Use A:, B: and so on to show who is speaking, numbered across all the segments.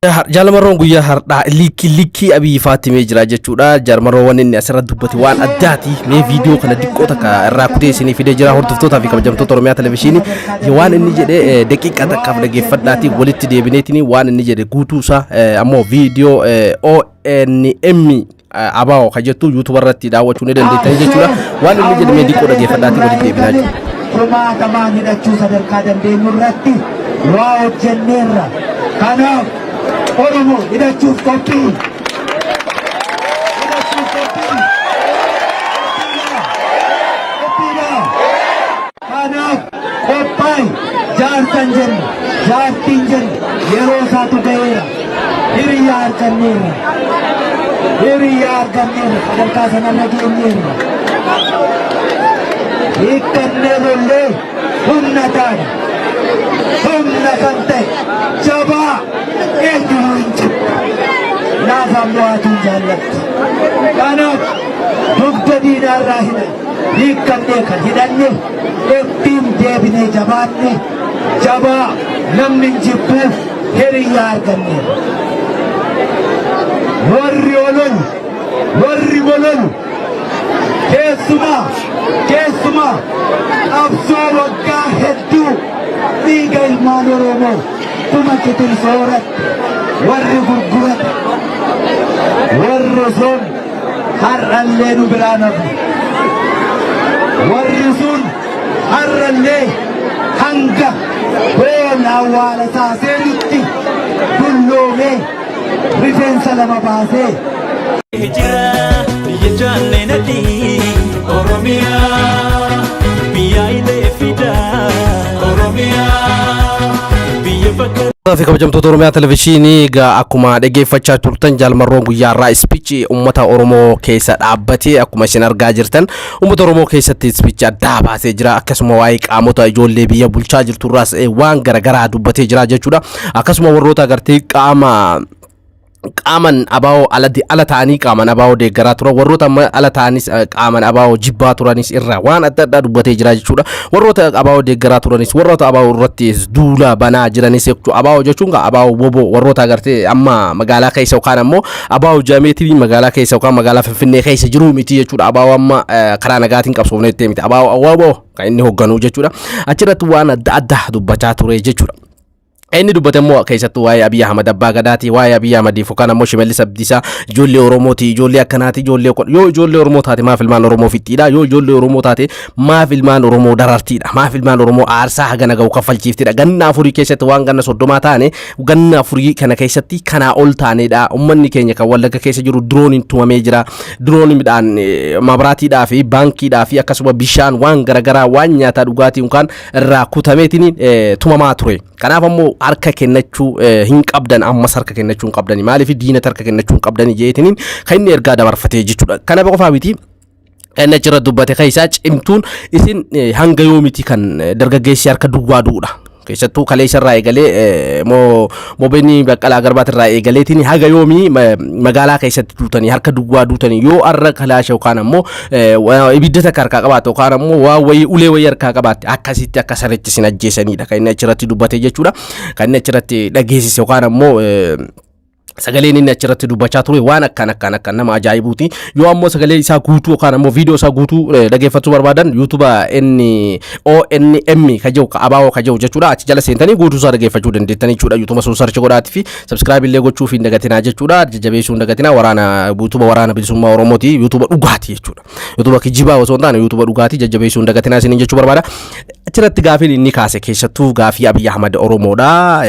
A: Jaal Marroon guyyaa har'aa liikkii liikkii Abiyyi faatti himee jira jechuudha. Jaal Marroon waan inni asirratti dubbate waan addaati. Mee viidiyoo kana diqqoo takka irraa kutee isinii fidee jira. Hordoftootaa fi kabajamtoota Oromiyaa Televizyiinii waan inni jedhe daqiiqaa takkaaf dhaggeeffadhaati walitti deebineetiin waan inni jedhe guutuu isaa ammoo viidiyoo ONM ABO kan jettu yuutuuba irratti daawwachuu ni dandeettanii jechuudha. Waan inni jedhe mee diqqoo dhaggeeffadhaati walitti deebinaa jechuudha.
B: Kumaatamaan hidhachuu sadarkaa dandeenyu irratti waa hojjenneerra. Kanaaf Oromoo hidhachuuf qophii. Hidhachuuf qophii. Qophiidha. Kanaaf qophaa'i jaarsan jenna, jaartiin jenna yeroo isaatu ga'eera. Hiriyyaa arganneerra. Hiriyyaa arganneerra sadarkaa sanarra geenyeerra. Hiikkannee lollee humna taana. Humna kan ta'e jabaa eenyuyyuu hin jiru. Laafaan mo'atuu hin jaallattu. Kanaaf dugda diinaarraa hidhan. Hiikkannee kan hidhanne ittiin deebinee jabaanne jabaa namni hin jibbuuf hiriyyaa arganneerra. Warri ololu, warri bololu keessumaa keessumaa qabsoo waggaa hedduu dhiiga ilmaan Oromoo kuma kitil sooratte warri gurgurate warri sun har'allee nu biraa nafu. Warri sun har'allee hanga boolla awwaala isaa seenutti dulloomee rifeensa lama baasee
C: Jira biyya jaallee nadhii Oromiyaa biyya ilee fidaa Oromiyaa biyya bakka.
A: Fi kabajamtoota Oromiyaa Televizyiinii, egaa akkuma dhaggeeffachaa turtan Jaal Marroon guyyaa irraa speech uummata Oromoo keessa dhaabbatee akkuma isin argaa jirtan uummata Oromoo keessatti speech addaa baasee jira. Akkasuma waa'ee qaamota ijoollee biyya bulchaa jirtu irraas waan garaagaraa dubbatee jira jechuudha. Akkasuma warroota agartee qaama qaaman ABO ala ta'anii qaaman ABO deeggaraa turan, warroota amma ala ta'anis qaaman ABO jibbaa turanis irraa waan adda addaa dubbatee jira jechuudha. Warroota ABO deeggaraa turanis, warroota ABO irratti duula banaa jiranis jechuudha. ABO jechuun gaa ABO WBO warroota agartee amma magaalaa keessa yookaan ammoo ABO jameetii magaalaa keessa yookaan magaalaa Finfinnee keessa jiru miti jechuudha. ABO amma karaa nagaatiin qabsoofne jettee miti. ABO WBO kan inni hoogganuu jechuudha. Achirratti waan adda addaa dubbachaa ture jechuudha. Inni dubbate immoo keessattuu waa'ee Abiy Ahmad Abbaa Gadaati, waa'ee Abiy Ahmadiif yookaan ammoo Shimallis Abdiisaa ijoollee Oromooti, ijoollee akkanaati, ijoollee yoo ijoollee Oromoo taate maaf ilmaan Oromoo fixxiidha, yoo ijoollee Oromoo taate maaf ilmaan Oromoo darartiidha, maaf ilmaan Oromoo aarsaa hagana ga'u kaffalchiiftidha. Ganna 4 keessatti waan ganna 30 taane, ganna 4 kana keessatti kanaa ol taanedha. Uummanni keenya kan Wallagga keessa jiru dirooniin tumamee jira. Diroonii midhaan mabraatiidhaa fi baankiidhaa fi akkasuma bishaan waan garaagaraa waan nyaataa dhugaatii yookaan irraa kutameetiin tumamaa ture. Kanaaf ammoo harka kennachuu hin qabdan, ammas harka kennachuu hin qabdani, maaliif diinatti harka kennachuu hin qabdani jeetiniin kan inni ergaa dabarfatee jechuudha. Kana qofaa miti, inni achirra dubbate keessaa cimtuun isin hanga yoomiti kan dargaggeessi harka duwwaa du'uudha. Keessattuu kaleessa irraa eegalee moo moobinii Baqqalaa Garbaat irraa eegaleetiin haga yoomii magaalaa keessatti duutanii harka duwwaa duutanii, yoo arra kalaasha yookaan ammoo ibidda takka harkaa qabaatte yookaan ammoo waa wayii ulee wayii harkaa qabaatte akkasitti akka sarreetti isin ajjeesanidha kan inni achirratti dubbate jechuudha. Kan inni achirratti dhageessise yookaan ammoo sagaleen inni achirratti dubbachaa ture waan akkaan akkaan akkaan nama ajaa'ibuuti. Yoo ammoo sagalee isaa guutuu yookaan ammoo viidiyoo isaa guutuu dhaggeeffachuu barbaadan yuutuuba inni ONM ka jiru ka ABO ka jiru jechuudha. Achi jala seentanii guutuu isaa dhaggeeffachuu dandeettanii jechuudha. Yuutuuba sun search godhaatii fi subscribe illee gochuuf hin dagatinaa jechuudha. Jajjabeessuu hin dagatinaa. Waraana yuutuuba Waraana Bilisummaa Oromooti. Yuutuuba dhugaati jechuudha. Yuutuuba kijibaa osoo hin taane yuutuuba dhugaatii jajjabeessuu hin dagatinaa isiniin jechuu barbaada. Achirratti gaafiin inni kaase keessattuu gaafii Abiy Ahmad Oromoodha.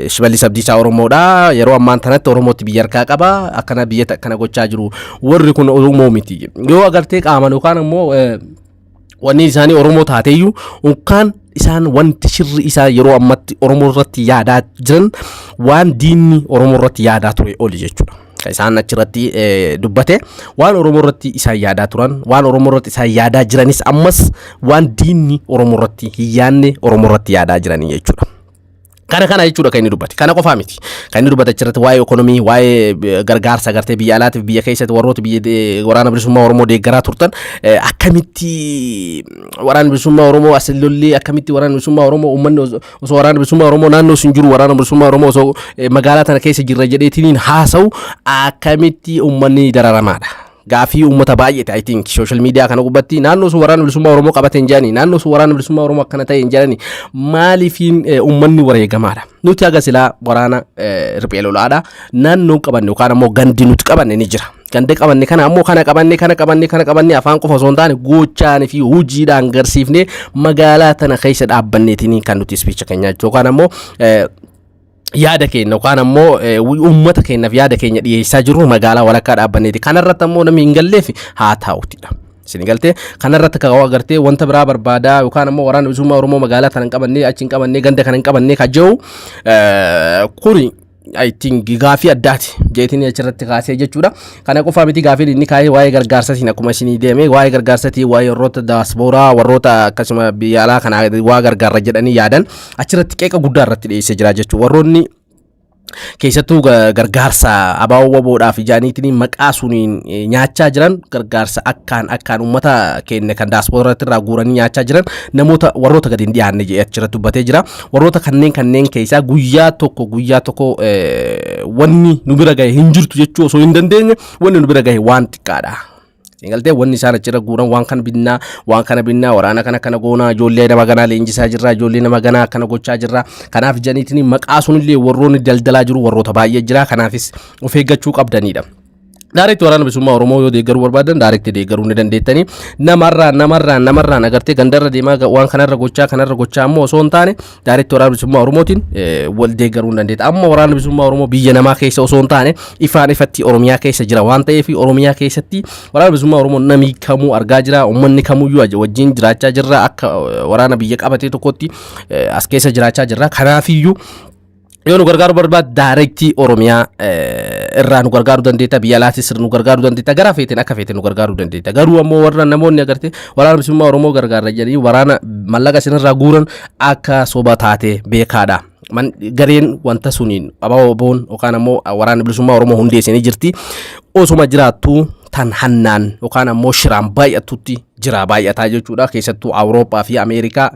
A: Shimallis Abdiisaa Oromoodha. Yeroo ammaan tanatti Oromootti biyya harkaa qaba. Akkana biyya akkana gochaa jiru. Warri kun Oromoo miti. Yoo agartee qaaman yookaan ammoo wanni isaanii Oromoo taateyyuu yookaan isaan wanti shirri isaa yeroo ammatti Oromoo irratti yaadaa jiran waan diinni Oromoo irratti yaadaa ture oli jechuudha. Kan isaan achirratti dubbate waan Oromoo irratti isaan yaadaa turan, waan Oromoo irratti isaan yaadaa jiranis, ammas waan diinni Oromoo irratti hin yaadne Oromoo irratti yaadaa jiranii jechuudha. Kana jechuudha kan inni dubbate. Kana qofaa miti. Kan inni dubbate achirratti waa'ee economy, waa'ee gargaarsa agartee biyya alaatiif biyya keessatti warroota biyya waraana bilisummaa Oromoo deeggaraa turtan, akkamitti waraana bilisummaa Oromoo as lollee, akkamitti waraana bilisummaa Oromoo uummanni osoo waraana bilisummaa Oromoo naannoo sun jiru, waraana bilisummaa Oromoo osoo magaalaa tana keessa jirra jedheetiin haasa'u, akkamitti uummanni dararamaadha. Gaafii uummata baay'eeti. I think social media kana gubbatti naannoo sun waraana bilisummaa Oromoo qabate hin jedhani, naannoo sun waraana bilisummaa Oromoo akkana ta'e hin jedhani, maaliifiin uummanni wareegamaadha? Nuti haga silaa waraana riphee lolaadha. Naannoo qabanne yookaan ammoo gandi nuti qabanne ni jira. Ganda qabanne kana ammoo kana qabanne, kana qabanne, kana qabanne, afaan qofa osoo hin taane gochaan fi hojiidhaan garsiifnee magaalaa tana keessa dhaabbanneetiin kan nuti speech keenya yookaan ammoo yaada keenya yookaan ammoo uummata keenyaaf yaada keenya dhiyeessaa jirru magaalaa walakkaa dhaabbanneeti. Kanarratti ammoo namni hin galleef haa taa'utidha. Isin galtee kanarratti kan agartee wanta biraa barbaadaa yookaan ammoo waraana bilisummaa Oromoo magaalaa tana hin qabannee, achi hin qabannee, ganda kana hin qabannee kan jiru kuni I think gaafii addaati jeetiin achirratti kaasee jechuudha. Kana qofaa miti, gaafiin inni kaasee waa'ee gargaarsatiin akkuma isinii deeme, waa'ee gargaarsatiin, waa'ee warroota daaspooraa, warroota akkasuma biyya alaa kana waa gargaarra jedhanii yaadan achirratti qeeqa guddaa irratti dhiyeessee jira jechuudha. Warroonni keessattuu gargaarsa abaaboo waboodhaaf ijaaniitiin maqaa suniin nyaachaa jiran, gargaarsa akkaan akkaan uummata keenya kan daaspooraatti irraa guuranii nyaachaa jiran, namoota warroota gadi hin dhiyaanne jedhee achirratti dubbatee jira. Warroota kanneen kanneen keessaa guyyaa tokko wanni nu bira gahe hin jirtu jechuu osoo hin dandeenye, wanni nu bira gahe waan xiqqaadha. Galtee wanni isaan achirra guuran waan kana binnaa, waan kana binnaa, waraana kana kana goonaa, ijoollee nama ganaa leenjisaa jirra, ijoollee nama ganaa akkana gochaa jirra. Kanaaf janiitiin maqaa sunillee warroonni daldalaa jiru warroota baay'ee jira. Kanaafis of eeggachuu qabdanidha. Direct waraana bilisummaa Oromoo yoo deeggaruu barbaadan direct deeggaruu ni dandeettanii. Namarraan namarraan namarraan agartee gandarra deemaa waan kanarra gochaa kanarra gochaa ammoo osoo hin taane direct waraana bilisummaa Oromootiin wal deeggaruu ni dandeetta. Amma waraana bilisummaa Oromoo biyya namaa keessa osoo hin taane ifaan ifatti Oromiyaa keessa jira waan ta'eef, Oromiyaa keessatti waraana bilisummaa Oromoo namni kamuu argaa jira, uummanni kamuyyuu wajjin jiraachaa jirra, akka waraana biyya qabatee tokkotti as keessa jiraachaa jirra. Kanaafiyyuu yoo nu gargaaru barbaad direct Oromiyaa irraa nu gargaaruu dandeetta, biyya alaatis nu gargaaruu dandeetta, gara feeteen akka feeteen nu gargaaruu dandeetta. Garuu ammoo warra namoonni agartee waraana bilisummaa Oromoo gargaarra jedhanii waraana mallaqa isinirraa guuran akka soba taate beekaadha. Man gareen wanta suniin abaaboon yookaan ammoo waraana bilisummaa Oromoo hundeessanii jirti. Osuma jiraattu tan hannaan yookaan ammoo shiraan baay'atutti jira, baay'ataa jechuudha. Keessattuu Awurooppaa fi Ameerikaa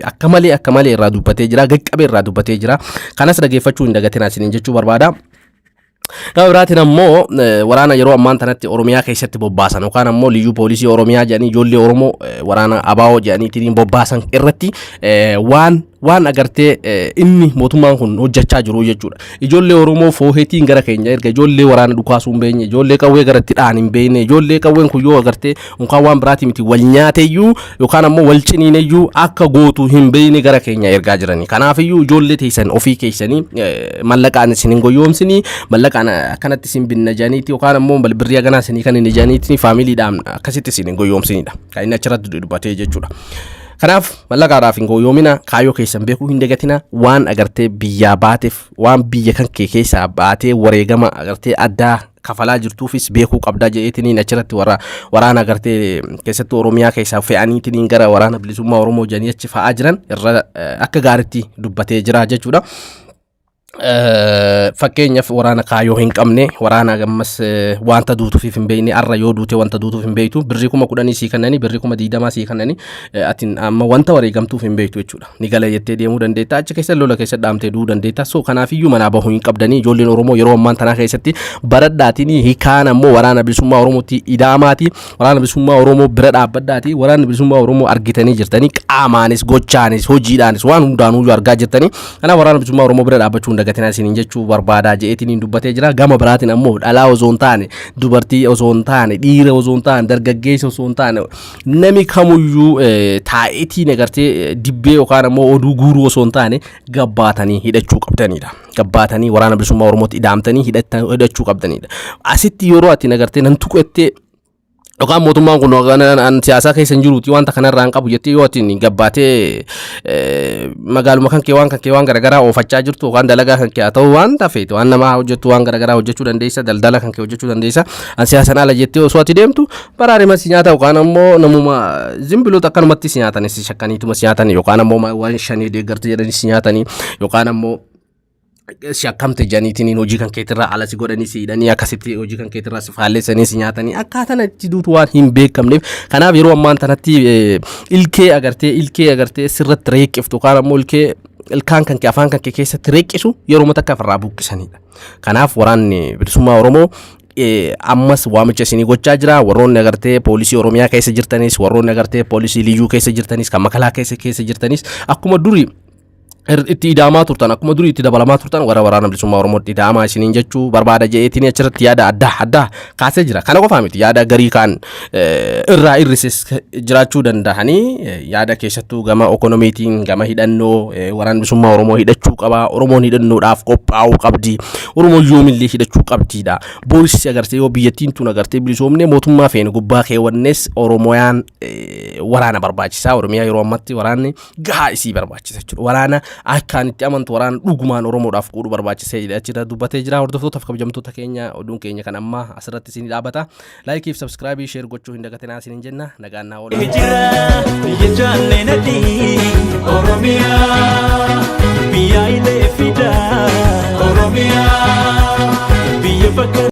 A: akka malee irraa dubbatee jira, qaqqabee irraa dubbatee jira. Kanas dhageeffachuu hin dagatinaa isiniin jechuu barbaada. Gama biraatiin ammoo waraana yeroo ammaan tanatti Oromiyaa keessatti bobbaasan yookaan ammoo liyyuu poolisii Oromiyaa jedhanii ijoollee Oromoo waraana ABO jedhaniitiin bobbaasan irratti waan agartee inni mootummaan kun hojjechaa jiru jechuudha. Ijoollee Oromoo foohetiin gara keenya erga, ijoollee waraana dhukaasuu hin beekne, ijoollee qawwee gara itti dha'an hin beekne, ijoollee qawween kun yoo agartee yookaan waan biraatii miti wal nyaateyyuu yookaan ammoo wal ciniineyyuu akka gootu hin beekne gara keenya ergaa jirani. Kanaafiyyuu ijoollee teessan ofii keessanii mallaqaan isin hin goyoomsinii, mallaqaan akkanatti isin binna jedhaniiti yookaan ammoo birrii haganaa isinii kan hin jedhaniiti faamiliidhaan akkasitti isin hin goyoomsinidha. Kan inni achirratti dubbatee jechuudha. Kanaaf mallaqaadhaaf hin goyoomina, kaayyoo keessan beekuu hin dagatina, waan agartee biyyaa baateef, waan biyya kan kee keessaa baatee wareegama agartee addaa kafalaa jirtuufis beekuu qabdaa jedheetiniin achirratti warra waraana agartee keessattuu Oromiyaa keessaa fe'aniitiniin gara waraana bilisummaa Oromoo jedhanii achi fa'aa jiran irra akka gaariitti dubbatee jira jechuudha. Fakkeenyaaf waraana kaayyoo hin qabne, waraana ammas wanta duutuuf hin beekne, arra yoo duute wanta duutuuf hin beektu, birrii 10,000 sii kennanii, birrii 20,000 sii kennanii, ati amma wanta wareegamtuuf hin beektu jechuudha. Ni gala jettee deemuu dandeetta, achi keessa lola keessa dhaamtee du'uu dandeetta. So kanaafiyyuu manaa bahuu hin qabdanii. Ijoolleen Oromoo yeroo ammaan tanaa keessatti baradhaatiin hiikaan ammoo waraana bilisummaa Oromootti idaamaati, waraana bilisummaa Oromoo bira dhaabbadhaati. Waraana bilisummaa Oromoo argitanii jirtanii, qaamaanis, gochaanis, hojiidhaanis, waan hundaanuyyuu argaa jirtanii. Kanaaf waraana bilisummaa Oromoo bira dhaabbachuu hin dagatinaa isiniin jechuu barbaadaa je'eetiin dubbatee jira. Gama biraatiin ammoo dhalaa osoo hin taane, dubartii osoo hin taane, dhiira osoo hin taane, dargaggeessa osoo hin taane, nami kamuyyuu taa'eetiin agartee dibbee yookaan ammoo oduu guuruu osoo hin taane gabbaatanii hidhachuu qabdanidha. Gabbaatanii waraana bilisummaa Oromootti idaamtanii hidhachuu qabdanidha. Asitti yeroo ati agartee nan tuqettee Yookaan mootummaan kun an siyaasaa keessa hin jiruuti, wanta kanarraa hin qabu jettee yoo atiin gabbaatee magaaluma kan kee waan kan kee waan garaagaraa oofachaa jirtu, yookaan dalagaa kan kee haa ta'u, waan tafeete, waan namaa hojjettu, waan garaagaraa hojjechuu dandeessa, daldala kan kee hojjechuu dandeessa, an siyaasaan ala jettee osoo ati deemtu baraarima si nyaata, yookaan ammoo namuma zimbiloota akkanumatti si nyaatan, si shakkaniituma si nyaatan, yookaan ammoo waan shanii deeggartu jedhanii si nyaatanii, yookaan ammoo shakkamte janiitiin hojii kan keetirraa ala si godhanii, si hidhanii, akkasitti hojii kan keetirraa si faallessanii si nyaatanii, akkaataan itti duutu waan hin beekamneef. Kanaaf yeroo ammaan tanatti ilkee agartee sirratti reeqqiftu, yookaan ammoo ilkee ilkaan kan kee afaan kan kee keessatti reeqqisu yeroo takka ofirraa buqqisanidha. Kanaaf Waraanni Bilisummaa Oromoo ammas waamicha isinii gochaa jira. Warroonni agartee poolisii Oromiyaa keessa jirtanis, warroonni agartee poolisii liyyuu keessa jirtanis, kan makalaa keessa jirtanis, akkuma durii itti idaamaa turtan, akkuma durii itti dabalamaa turtan, warra Waraana Bilisummaa Oromootti idaamaa isiniin jechuu barbaada je'eetiin achirratti yaada adda addaa kaasee jira. Kana qofaa miti, yaada garii kaan irraa irrises jiraachuu danda'anii, yaada keessattuu gama ekonomiitiin, gama hidhannoo, Waraana Bilisummaa Oromoo hidhachuu qaba. Oromoon hidhannoodhaaf qophaa'uu qabdi. Oromoon yoomillee hidhachuu qabdiidha. Boolis agartee yoo biyyattiin tun agartee bilisoomne, mootummaa feene gubbaa keewwannes, Oromiyaan waraana barbaachisaa. Oromiyaa yeroo ammatti waraanni gahaa isii barbaachisa jechuudha. Waraana akkaan itti amantu, waraana dhugumaan Oromoodhaaf quudhu barbaachisee achirra dubbatee jira. Hordoftootaaf kabajamtoota keenya, oduun keenya kan ammaa asirratti isinii dhaabata. Like fi subscribe, share gochuu hin dagatinaa isiniin jenna. Nagaan naa oola.
C: Jira biyya jaalleen adii Oromiyaa, biyya ilee fidaa Oromiyaa, biyya bakka.